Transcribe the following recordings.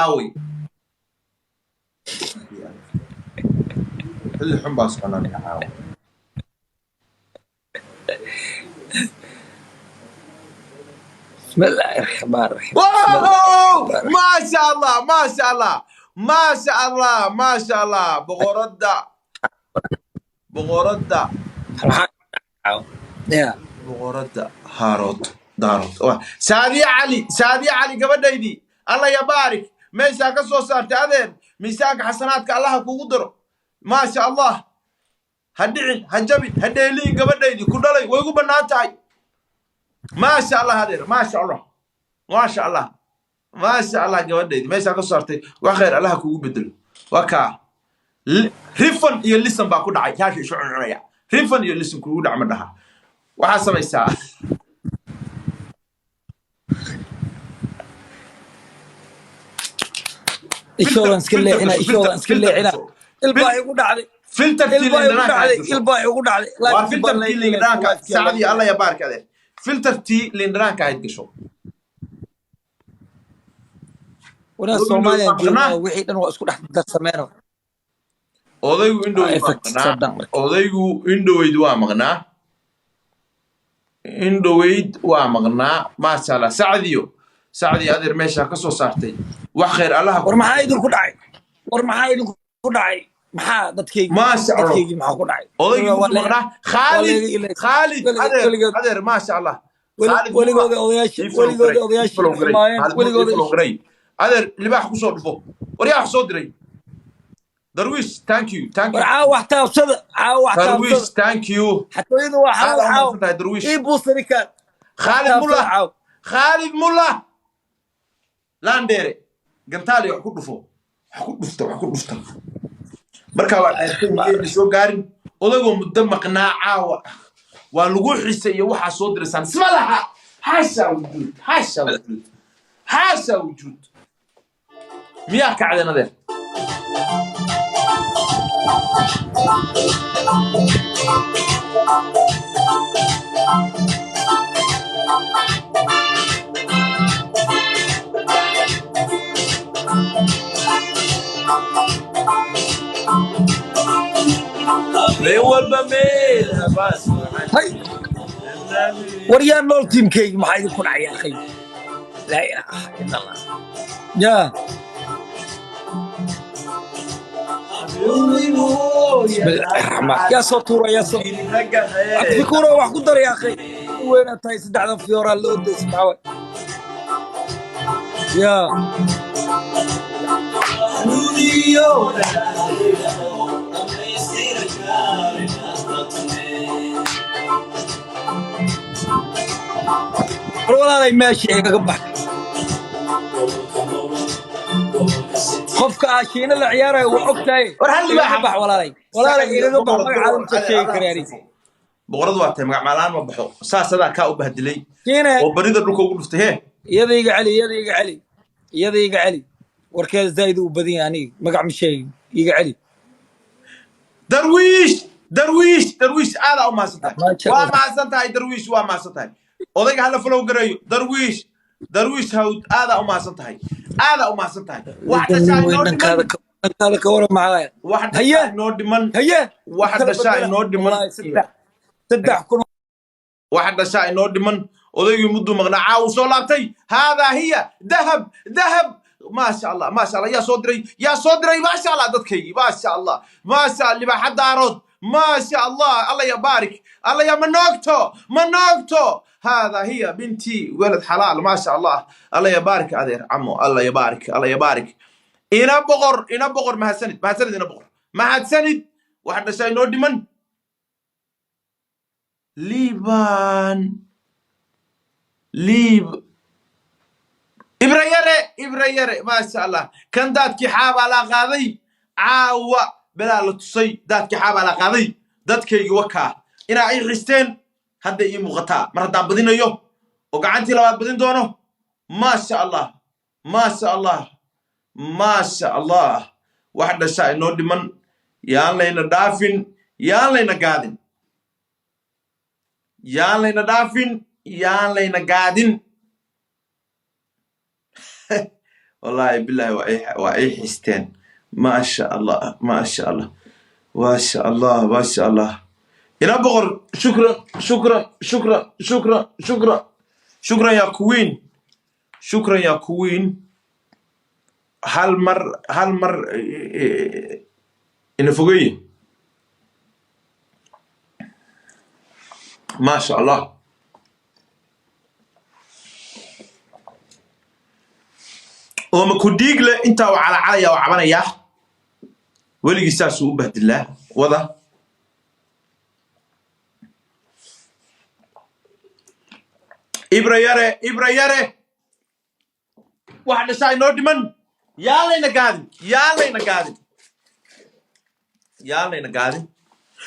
Aawey, xilli xun baa soconaa aniga caawa. بسم الله الرحمن الرحيم. Wow! Maasha Allah, maasha Allah, maasha Allah, maasha Allah! Boqoradda, boqoradda. Ya. Boqoradda Haarood Daarood. Waa Saadiya Cali, Saadiya Cali, gabadhaydii. Allah ya baarik, meeshaa ka soo saartay adeer, miisaanka xasanaadka Allaha kugu daro. Maasha Allah, ha dhicin, ha jabin, ha dheeliin, gabadhaydii ku dhalay way ugu bannaan tahay. Maasha Allah adeer, maasha Allah, maasha Allah, maasha Allah. Gabadhaydii meeshaa ka soo saartay, wax khayr Allaha kugu bedelo. Waa kaa rifan iyo lisan baa ku dhacay, yaasha isu cuncunaya. Rifan iyo lisan kugu dhac ma dhaha. Waxaa samaysaa. Ishoodan iska leexina, ishoodan iska leexina. Ilbaa igu dhacday. Filterkii Ilbaa igu lindhanaanka dhacday. aad gasho. Ilbaa igu dhacday. Waar Lifekii baa filterkii layga lindhanaanka. leexiyay, lifekii Sacdii, layga Allah ya baarka adeer, filtertii lindhanaanka ahayd gasho. Wanaa Odaygu Soomaaliya indhoweyd waa joognaa, maqnaa. Wixii dhan waa isku dhex darsameeno. Odaygu indhoweyd waa Effect maqnaa. Saddam. Odaygu indhoweyd waa maqnaa, indhoweyd waa maqnaa. Maasha Allah, Sacdiyo, Sacdiyo adeer, meeshaa ka soo saartay, wax khayr Allaha War maxaa idinku dhacay? War maxaa idinku dhacay? Maxaa dadkaygi Maasha Allah. Dadkaygii maxaa ku dhacay? Odaygii Waa wuxuu maqnaa Khaalid. Waa layga Khaalid adeer. Adeer, maasha Allah. Khaalid. Weligooda odayaasha, Ii follow weligooda garay, ii odayaasha follow garay. xumaayeen. Khaalid Mulla, ii Weligooda. follow garay adeer. Libaax kusoo dhufo. War yaa wax soo diray? Darwiish, thank you, thank War you. caawa wax taabsada, caawa wax Darwiish, taabsada. thank you. Xatooyada waa Aad xalaal aa caawa. umahadsan tahay, Darwiish. Ii buusarikaan. Khaalid Mulla. Caawa. Khaalid Mulla Landheere, gantaali wax ku dhufo, wax ku dhufta, wax ku dhufta. Marka waa dheertay, soo gaarin. Odagoo muddo maqnaa caawa waa lagu xisay iyo waxaa soo diraysaan isma laha. Xaasha wujuud, xaasha wujuud, xaasha wujuud. Miyaa kacdeen adeer? Meel walba meel habaas wacan. Hay, war yaa nool? Tiimkaygi maxaa idinku dhacay, akhay? Laa ilaaha ila Allah ya. Bismillaahi raxmaan. Yaa soo tuura, yaa soo Cabdifikuuro wax ku daray, akhay. U weynaa tahay, saddexdan fiyooraa la ordaysa, maxaa waay? Ya. War walaalay, meesha igaga bax. Qofka aashiina la ciyaarayo waa og tahay. War hal Igaga libaaxa. bax walaalay, walaalay, igaga bax. Magacaada ma sheegi kara aniga. Boqoradu waa tahay, magac maalaan ma baxo. Saas adaa kaa u bahdilay Shiine. oo barida dhulka ugu dhuftay hee. Iyada iga celi, iyada iga celi, iyada iga celi. Warkeeda zaaid u badan yahay, aniga magac ma sheegin, iga celi. Darwiish, Darwiish, Darwiish, aadaa u mahadsan tahay. Maasha Waa Allah. mahadsan tahay Darwiish, waa mahadsan tahay. Odayga hala follow gareeyo. Darwiish, Darwiish Hawd, aadaa u mahadsan tahay, aadaa u mahadsan tahay. Wax dhashaa Nin weyn inoo dhankaada dhiman. Dhankaada ka waran, maxaa? Wax Haye. dhashaa inoo dhiman. Haye. Wax Kala dhashaa bedela. inoo dhiman. Wallaahi 3000. Wax dhashaa inoo dhiman. Odaygii mudduu maqnaa, caawu soo laabtay. Haadaa hiya dahab, dahab. Maasha Allah, maasha Allah. Yaa soo diray? Yaa soo diray? Maasha Allah, dadkaygii, maasha Allah, maasha Libaaxa Daarood, maasha Allah. Allah ya baarik, Allah ya. Ma noogto, ma noogto. Haadaa hiya binti welad xalaal. Maasha Allah, Allah ya baarik adeer camo. Allah ya baarik, Allah ya baarik. Ina boqor, ina boqor, mahadsanid, mahadsanid ina boqor, mahadsanid. Wax dhashaa inoo dhiman. Liban Liib Ibrayare, Ibrayare, maasha Allah. Kan daadkii xaabaa laa qaaday caawa, belaa la tusay. Daadkii xaabaa laa qaaday. Dadkaygii wakaa inaa ii xisteen hadda ii muuqataa, mar haddaan badinayo oo gacantii labaad badin doono. Maasha Allah, maasha Allah, maasha Allah. Wax dhashaa inoo dhiman. Yaan layna dhaafin, yaan layna gaadin, yaan layna dhaafin, yaan layna gaadin. Wallaahi billahi waa ii xisteen. Maasha Allah, maasha Allah, maasha Allah, maasha Allah. Ina boqor, shukran, shukran, shukran, shukran, shukran, shukran ya queen, shukran ya queen. Hal mar, hal mar ina fogeeye. Maasha Allah. Oo ma ku dhiigle intaa u calacalaya oo cabanaya weligii saasuu u bahdilaa wada. Ibra yare, Ibra yare, wax dhashaa inoo dhiman. Yaa layna gaadin, yaa layna gaadin, yaa layna gaadin.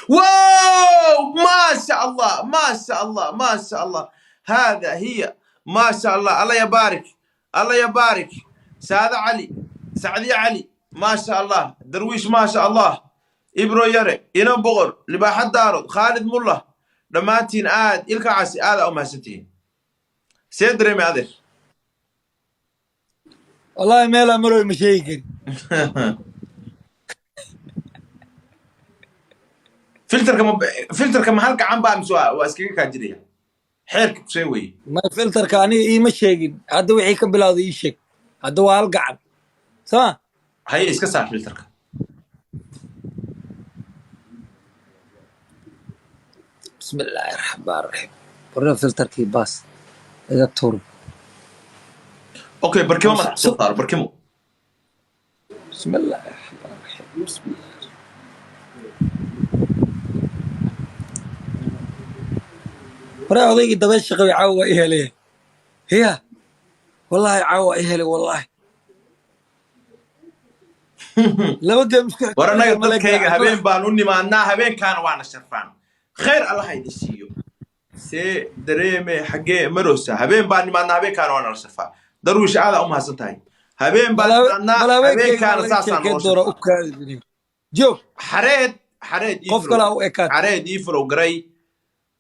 Wow, maasha Allah, maasha Allah, maasha Allah. Hada hiya, maasha Allah. Allah yabaarik, Allah yabaarik. Saada Cali, Sacdiya Cali, maasha Allah. Darwiish, maasha Allah. Ibro yare, ina boqor, Libaaxa Daarod, Khaalid Mullah, dhammaantiin aad ilka casi aada u mahadsantihiin. See dareemay, adeer? Wallahi meelaa maroy ma sheegi karin. Filterka ma, filterka ma hal gacan baa mise waa iskaga kaajiraya? Xeerka kusee weye? Ma filterka aniga iima sheegin. Hadda wixii ka bilowday ii sheeg. Hadda waa hal gacan sama. Haye, iska saar filterka. Bismi illaahi raxmaan raxiim. Warna filterkii baas iga tuur. Okay, barkimo madax soo saaro, barkimo. Bismi illaahi raxmaan raxiim, bismi. Waraa odaygii dabaysha qabay caawa waa i helay. Ya wallahi caawa waa i helay, wallahi laba game isku War annaga xigta male. Dadkayga habeen baan u nimaadnaa, habeenkaana waana sharfaan. Khayr Allah idin siiyo. See dareeme, xaggee maroosa? Habeen baan nimaadnaa, habeenkaana waana la sharfaa. Darwiish, aadaa u mahadsan tahay. Habeen baan nimaadnaa, Bal habeenkayga waa habeenkaana laga saasaan sheekeyn noo doonaa. sharfaa. U kaadi joog. Xareed, Xareed ii Qof fulow. kalaa u ekaat. Xareed ii fulow garay,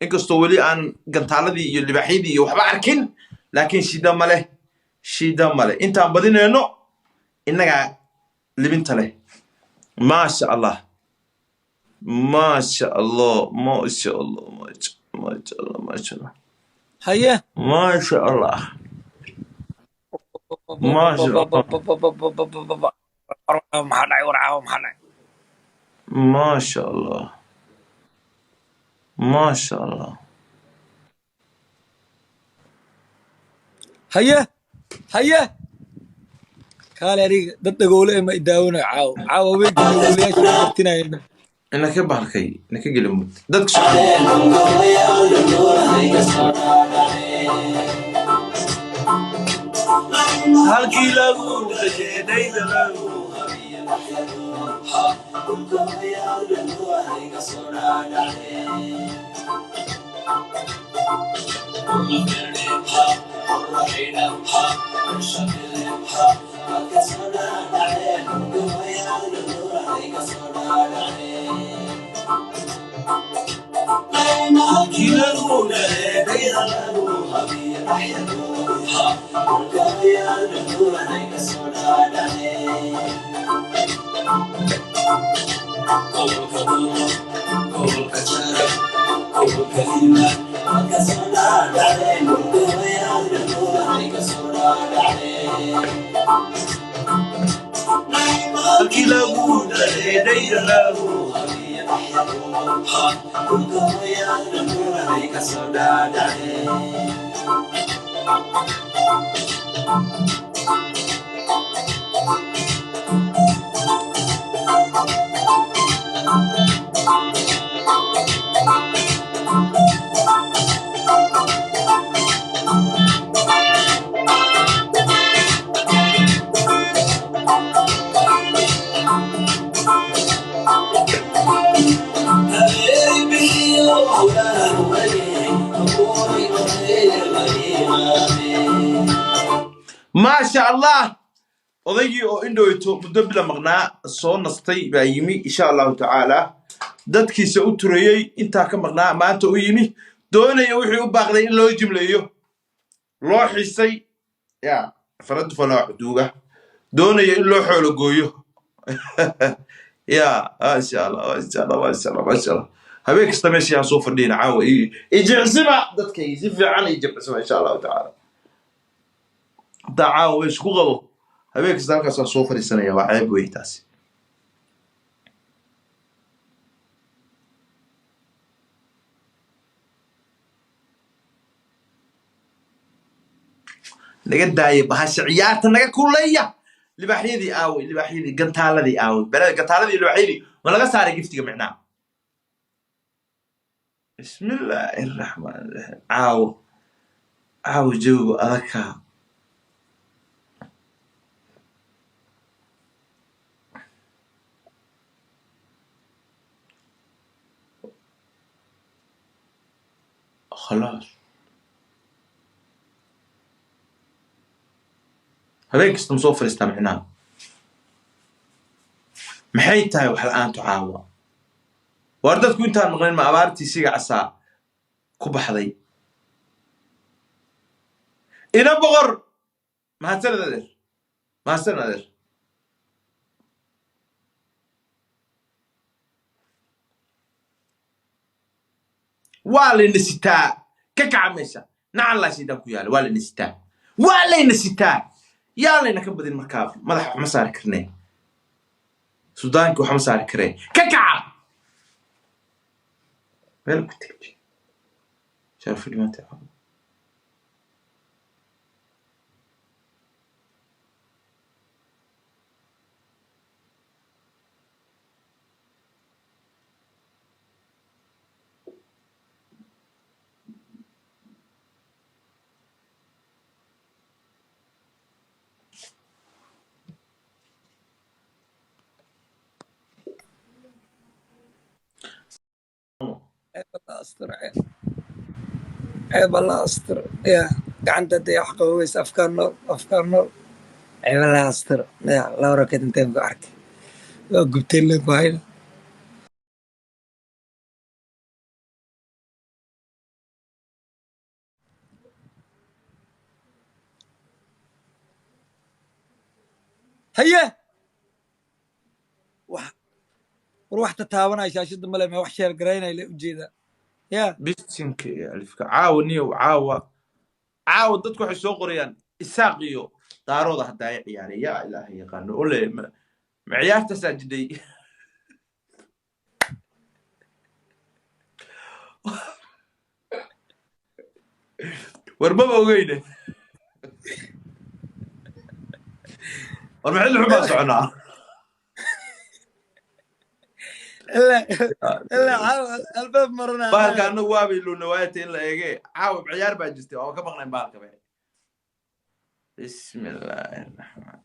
inkastoo weli aan gantaaladii iyo libaaxyadii iyo waxba arkin, laakiin shida male, shida male. Intaan badinayno innagaa libinta leh. Maasha Allah, maasha Allah, maasha Allah, maasha maasha Allah, maasha Allah. Haye. Maasha Allah, maasha Allah. Maxaa dhacay? Warcaawa maxaa dhacay? Maasha Allah, maasha Allah. Haye, haye, kaale aniga dad dhagoole ma idaawanayo caawa. Caawa haweenkii dhagoolayaasha ma bartinayeen. Ina ka bahalkay, ina ka gelimud dadka. Halkii lagu dhasheedayda lagu. Halkii lagu dhasheedayda lagu. Halkii lagu dhasheedayda lagu. Maasha Allah. Odaygii oo indhoweyto muddo bila maqnaa soo nastay baa yimi, insha Allahu tacaala. Dadkiisa u turayey intaa ka maqnaa maanta u yimi, doonaya wixii u baaqday in loo jimleeyo, loo xisay. Ya faradu falaa xuduuga. Doonaya in loo xoolo gooyo. Ya, maasha Allah, maasha Allah, maasha Allah, maasha Allah. Habeen kasta meesha aan soo fadhiyna caawa ijimcsima dadkayga si fiican ijimcsima, insha Allahu tacaala. Haddaa caawa meesha ku qabo, habeen kasta halkaasaan soo fadhiisanaya. Waa ceeb wey taasi. Naga daaya bahasha ciyaarta, naga kuleeya. Libaaxyadii aaway? Libaaxyadii, gantaaladii aaway? Belada gantaaladii, libaaxyadii ma laga saaray giftiga micnaha? Bismillaahi raxmaan raxiim. Caawo, caawo jawigu adagka. Khalaas, habeen kasta ma soo fadhiistaa micnaha? Maxay tahay wax la-aantu caawa? Waar dadku intaan maqlin ma abaartii siga casaa ku baxday? Ina boqor, mahadsanid adeer, mahadsanid adeer. Waa layna sitaa, ka kaca meesha. Nacan laa shaydaan ku yaala. Waa layna sitaa, waa layna sitaa. Yaa layna ka badin markaa? Madaxa waxma saari karnee, suldaankii waxma saari karee. Ka kaca meel ku tegti sharaf dhimaatay. Ceeb Allah astur, ceeb, ceeb Allah astur. Ya gacanta dee wax qaboweysa. Afkaan nool, afkaan nool. Ceeb Allah astur. Ya laba rakeed inteen ku arkay, waa gubtay leen ku hayna. Haye, wax war wax tataabanaya shaashada male, ma wax share garaynaya la ujeedaa ya. Bisinka iyo alifka. Caawa niyow, caawa, caawa dadku waxay soo qorayaan Isaaq iyo Daarooda hadda ay ciyaaray. Yaa Ilaahay yaqaano ole, ma ciyaartaasaa jidhay? War maba ogeyne. War ma xilli xun baan soconaa? Ilaa caawa albaab marana. Bahalka annagu waabay luuna waayata in la eege. Caawa ciyaar baa jirtay, waa ka maqnayn bahalka be. Bismillaahi raxmaan.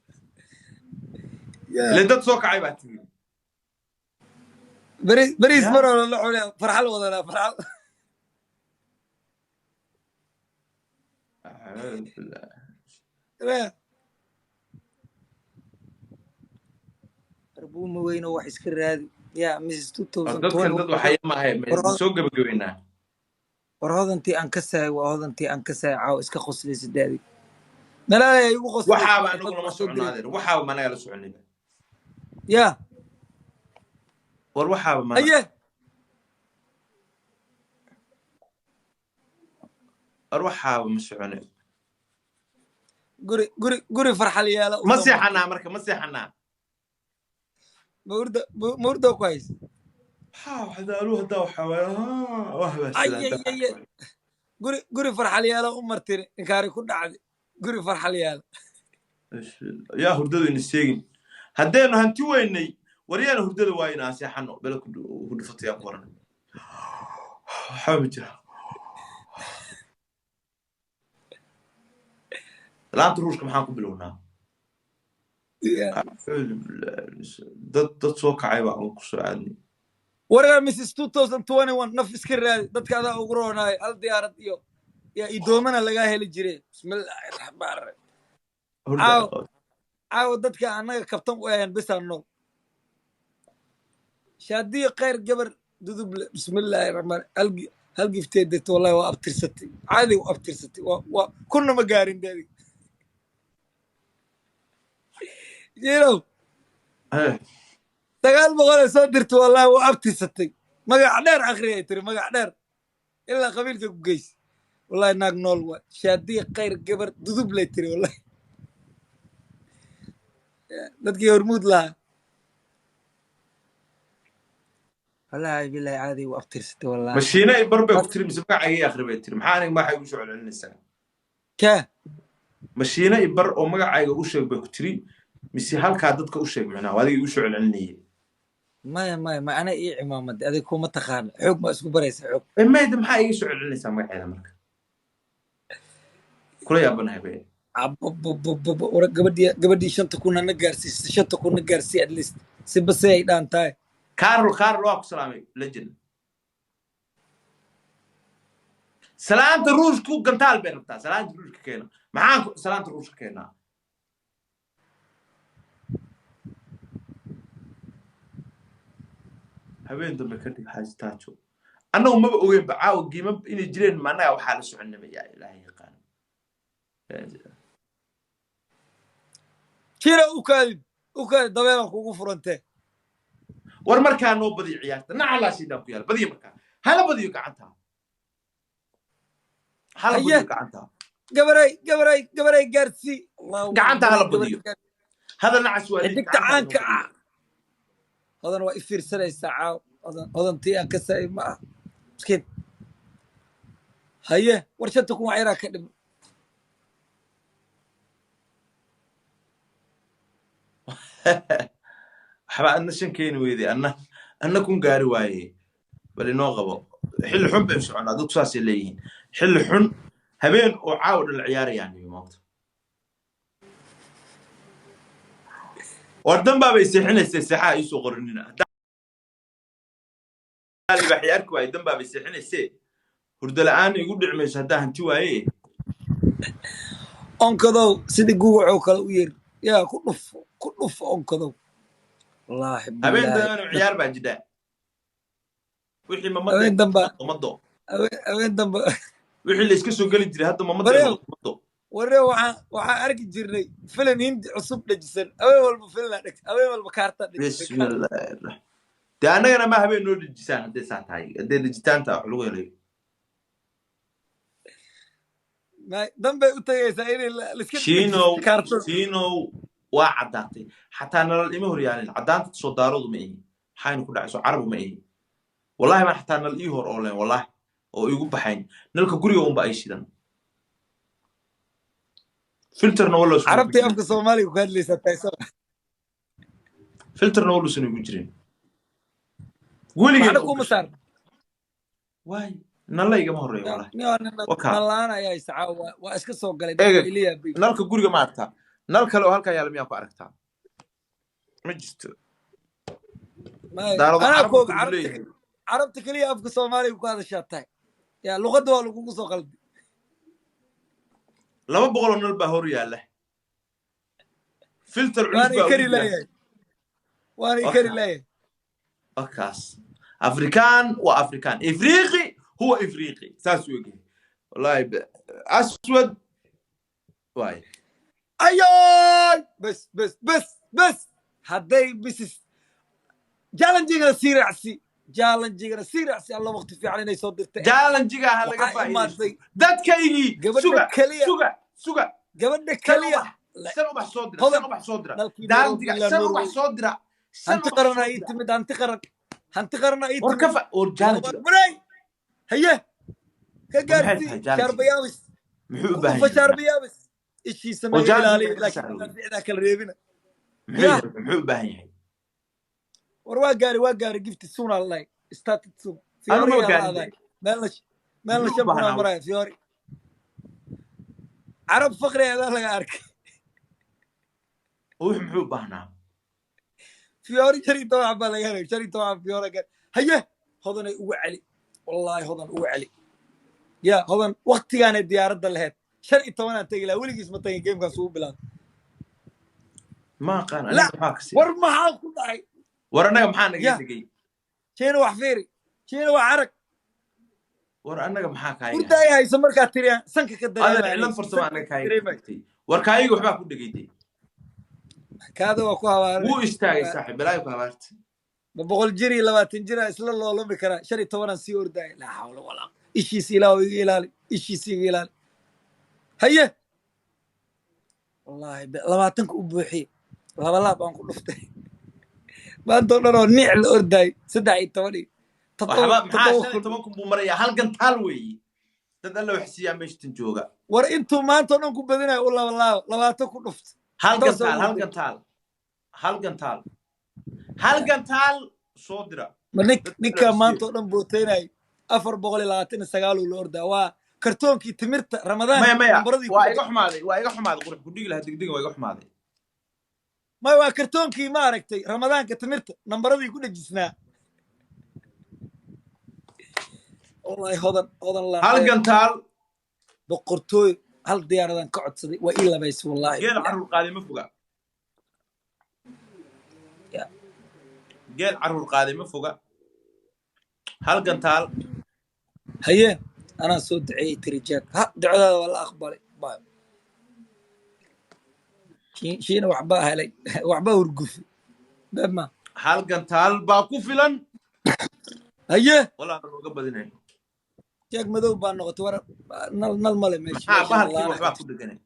Ile dad soo kacay baa timi. Beriis Ya. mar hore la cunaya, farxal wadanaa, farxal. Acuudu billah. Arbuuma weyn oo wax iska raadi ya Mrs War dadkan dad 2021. waxay maahay ma soo gebagabeynaa? War hodantii aan ka sahay, waa hodantii aan ka sahay. Caawa iska qoslaysa daadi malaalay igu qoslaysa. Waxaaba dad anagu lama wax soo socono diray. Adeer, waxaaba managa la soconin. Ya. War waxaaba mana Haye. War waxaaba ma soconin. Guri farxal yaala u Ma soo martay. seexanaa marka? Ma seexanaa? Mawrda, mawrda ku haysa. Ha waxdaalu haddaa waxaa waaye wah baa ay sidaa. Ay ay ay. Guri farxal yaala u martiri, inkaari ku dhacday guri farxal yaala. Yaa hurdadu ina seegin haddaynu hanti weynay. War yaana hurdada waayina, aan seexano. Bela ku dhufatay ku waran, waxba ma jira. Laanta Ruushka maxaan ku bilownaa? Acuudu billahi. Dad soo kacay baa aan ku soo aadnay. Waraa Mrs 2021, naf iska raadi. Dadka adaa ugu roonaayo hal diyaarad iyo idoomana lagaa heli jiray. Bismillaahi raxmaan raxiim. Hurda. Caaw, caawa dadka annaga kabtan u ahayn bisaan nool. Shaadiyo khayr gabar duduble. Bismillaahi raxmaan. Hal gifteed degto, wallahi waa abtirsatay, caadi u abtirsatay. Waa kunna ma gaarin daadi. Jirow, 900 ay soo dirtay, wallahi waa abtirsatay. Magac dheer akhri ay tiri, magac dheer ilaa qabiilka ku geysa. Wallahi naag nool waa Shaadiya Khayr, gabar dudub lay tiri. Wallahi dadkii Hormuud lahaa, wallahi bilahi caadi waa abtirsatay wallahi. Mashiine ay bar bay ku tiri mise magacayga akhri bay tiri? Maxaa aniga magacayga usoo celcelinaysaa? Kee? Mashiine i bar oo magacayga u sheeg bay ku tiri mise halkaa dadka u sheeg? Macnaha waa adiga igu soo celcelinayay. Maya, maya, ma ana ii cimaamad adig kuma taqaana, xoog ma isku baraysa xoog. Mayda, maxaa iga soo celcelinaysaa magaceeda marka? Kula yaabanahay bay. Ababababa, wara gabadhii 5000 na gaarsiisa, 5000 na gaarsii, at least si base ay dhaan tahay. Carol, Carol, waa ku salaamay legend. Salaanta ruushku gantaal bay rabtaa, salaanta ruushka keena. Maxaan salaanta ruushka keenaa? Habeen dambe ka dhig xaaji taajo. Annagu maba ogeynba caawa giima inay jireen, ma annaga waxaa la soconaba? Yaa Ilaahay yaqaan. Jira, u kaadin, u kaadin, dabeelaan kugu furantee. War markaa noo badiyo ciyaarta, nacalaa shaydaan ku yaala. Badiyo markaa, hala badiyo gacanta, hala Haye. badiyo gacanta. Gabaray, gabaray, gabaray, gaarsii. Allahu Gacanta hala akbar, badiyo. gabar. Hada nacas waa liid, Xidigta gacanta hala caanka badiyo. ah Hodan waa i fiirsanaysaa caaw. Hodan, hodantii aan ka saa'ib ma ah, miskiin. Haye, war 5000 wax yaraa ka dhim. Waxba adna shan keeni weyday, anna kun gaari waaye. Bal inoo qabo, xilli xun bay soconaa, dadku saasay leeyihiin. Xilli xun habeen oo caawa dhan la ciyaarayaan iyo maanta war danbaa bay seexinaysay. Seexaha iisoo qorinina haddaan libaaxi arki waaye, danbaa bay seexinaysee. Hurdo la'aan igu dhici mayso haddaa hanti waaye. Onkadow sidii guwacoo kale u yeer, yaa ku dhufo, ku dhufo onkadow, wallaahi Habeen billaahi. dambana ciyaar baa jidha wixii mamada Habeen damba. Mamado. Habeen damba. Wixii la iska soo geli jiray hadda mamada. Bareel. Mamado. Warre, waxaan arki jirnay filim Hindi cusub dhajisan habeen walba, filina dheg habeen walba, kaarta dhajisan. Bismillaah, dee annagana ma habeen noo dhejisaan hadday saa tahay, hadday dhejitaanta wax lagu helayo. Danbay u tagaysaa inay laiska Shiinow. dhajisto kaartada. Shiinow waa caddaatay, xataa nalal ima horyaalin. Caddaanta soo daaroodu ma ihi, maxaynu ku dhacay? Soo carabu ma ihi wallahi, baan xataa nal ii hor ooleen wallahi oo igu baxayn. Nalka guriga unba ay shidan, filterna wala usan igu Carabtii jirin. Afka Soomaaliga ku hadlaysaa tahay. Filterna wala usan igu jirin weligeen. Waxna kuma saar. Waay, nalla igama horreeyo wallahi. Wakaa. Nallaan ayaa haysa caawa, waa iska soo galay dadka. Eegag. Iliya bay. Nalka guriga ma aragtaa? Nal kale oo halkaa yaala miyaa ku aragtaa? Ma jirto. Daarado Anaa carabku koog wuxuu carabta. leeyahay. Carabta keliya afka Soomaaliga ku hadashaa tahay, yaa luqadda waa lagugu soo qalday. 200 oo nal baa hor yaalla, filter culus Waana baa ikari ugu jira. laayahay, waana ikari laayahay. Wakaas afrikaan waa afrikaan, ifriiqi huwa ifriiqi, saas uu egyahay wallahi. Aswad waay. Ayoy, bes bes bes bes, hadday mrs challengigana sii raacsi, challengigana sii raacsi. Alla, waqti fiican inay soo dirtay. Challengiga ha laga Waxaa faa'iidaysto. imaaday Dadkaygii gabadha suga. keliya. Suga, suga. Gabadha Shan keliya. ubax, shan ubax soo dira. Hodan. Shan ubax soo dira. Dalkii Challengiga Nairobi ilaa shan ubax Norway. soo dira, shan Hanti ubax qaran soo ii dira. timid, hanti qaran, hanti qaran ii War ka timid. fa war challengiga. Maray, haye, ka War maxay gaarsii. tahay challengiga? Shaarbayaabis. Muxuu u Ku baahan dhufa yahay? shaarbayaabis, ishiisa Oo naga challengiga ilaaliya, ka laakiin saaray. madaafiicdaa kala reebina. Muxuu Ya. yahay? Muxuu u baahan yahay? War waa gaari, waa gaari, gifti soon aa lalahay, started soon. Anu Fiori ma aa gaarin. laaday meelna, meelna Muxuu u 5000 aa baahnaa? maraya Fiori. Carab fakri adaa laga arkay. Wuxuu muxuu u baahnaa? Fiori 15 baa laga helay, 15 Fiori gaar. Haye, Hodanay ugu celi, wallaahi Hodan ugu celi. Ya Hodan, waktigaanay diyaaradda lahayd 15 aan tegi lahaa. Weligiis ma tagin gamekaas ugu bilaabay. Ma aqaan La. aniga, maxaa ka sii War maxaa ku dhacay? War annaga maxaa naga Ya. degay? Jiina wax fiiri, Jiina wax arag. War annaga maxaa kaayaga? Hurda ay hayso markaa tiri sanka ka Adan dareemaya. cilad farsamo Sanka annaga ka kaayaga dareemaya. dhigtay. War kaayaga waxbaa ku dhegayday. Kaada waa ku habaaranay. Wuu istaagay saaxiib, balaayo ku habaarta. Ma 100 jir iyo 20 jira isla loolami karaa? 15-aan sii ordaya. Laa xawla walaa, ishiisa ilaah iga ilaali, ishiisa iga ilaali. Haye, wallaahi 20-ka u buuxiye, laba laab aan ku dhuftay maanta oo dhan oo niic la ordaay, 13 iyo Waxba maxaa? 7 shan iyo kun. toban kun buu marayaa. Hal gantaal weeye. Dad alla wax siiyaa meeshtan jooga. War intuu maanta oo dhan ku badinayo u laba laabo, 20 ku dhuftay. Hal Toos gantaal, ugu hal dir. gantaal, hal gantaal, hal gantaal soo dira. Ma Dad alla ninkaa wax maanta siiyo. oo dhan booteynay, 429 uu la ordaa. Waa kartoonkii timirta Maya. Ramadaanka Maya. nambaradii ku Waa iga dheggan. xumaaday, waa iga xumaaday. Qurux ku dhigi lahaa degdega, waa iga xumaaday. Maya, waa kartoonkii, ma aragtay, Ramadaanka timirta nambaradii ku dhejisnaa. Wallahi hodan, hodan Hal laandheer. gantaal. Boqortooyo, hal diyaaradan ka codsaday, waa ii labaysa, wallaahi. Geel billah. Caruur qaaday ma foga. Ya. Geel caruur qaaday ma foga. Hal gantaal. Haye, anaa soo duceeyey tiri Jack, ha ducadaada waa la aqbalay. Bye. Shiina waxbaa helay, waxbaa hurgufay bema. Hal gantaal baa ku filan. Haye. Walaa looga badinayo. Jack madow baa noqotay. War nal nal male meesha. Maxaa Meesha bahalkii laana. Waxbaa ku dheganay.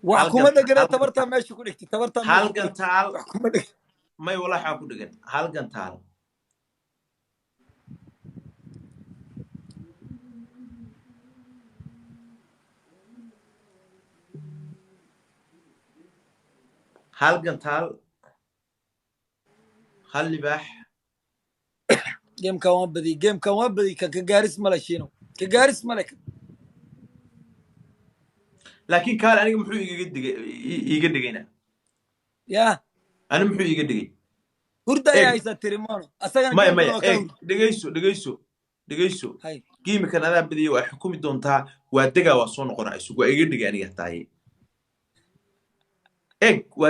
Wax Hal kuma gantaal, dhegana. hal Tabartaa gantaal. meesha ku dhigtay, tabartaa Hal meesha ku dhigtay. gantaal. Wax kuma dheg. May, walaa waxaa ku dhegan hal gantaal. Hal gantaal, hal libaax. Gamekan waa badiyey, gamekan waa badiyey. Kan ka gaaris male, Shiino, ka gaaris male. Laakiin kaale, aniga muxuu igaga digay, iiga dhigayna? Yaa. Ani muxuu iiga dhigay? Hurda ayaa Eeg. haysaa tirimono asagana. Maya. Gamekan Maya. waa kaa Eeg. hurda. Dhegeyso, dhegeyso, dhegeyso. Hay. Giimikan adaa badiyay, waa xukumi doontaa, waa degaa, waa soo noqonaa. Isugu waa iga dhigay aniga taaye. Eeg waa.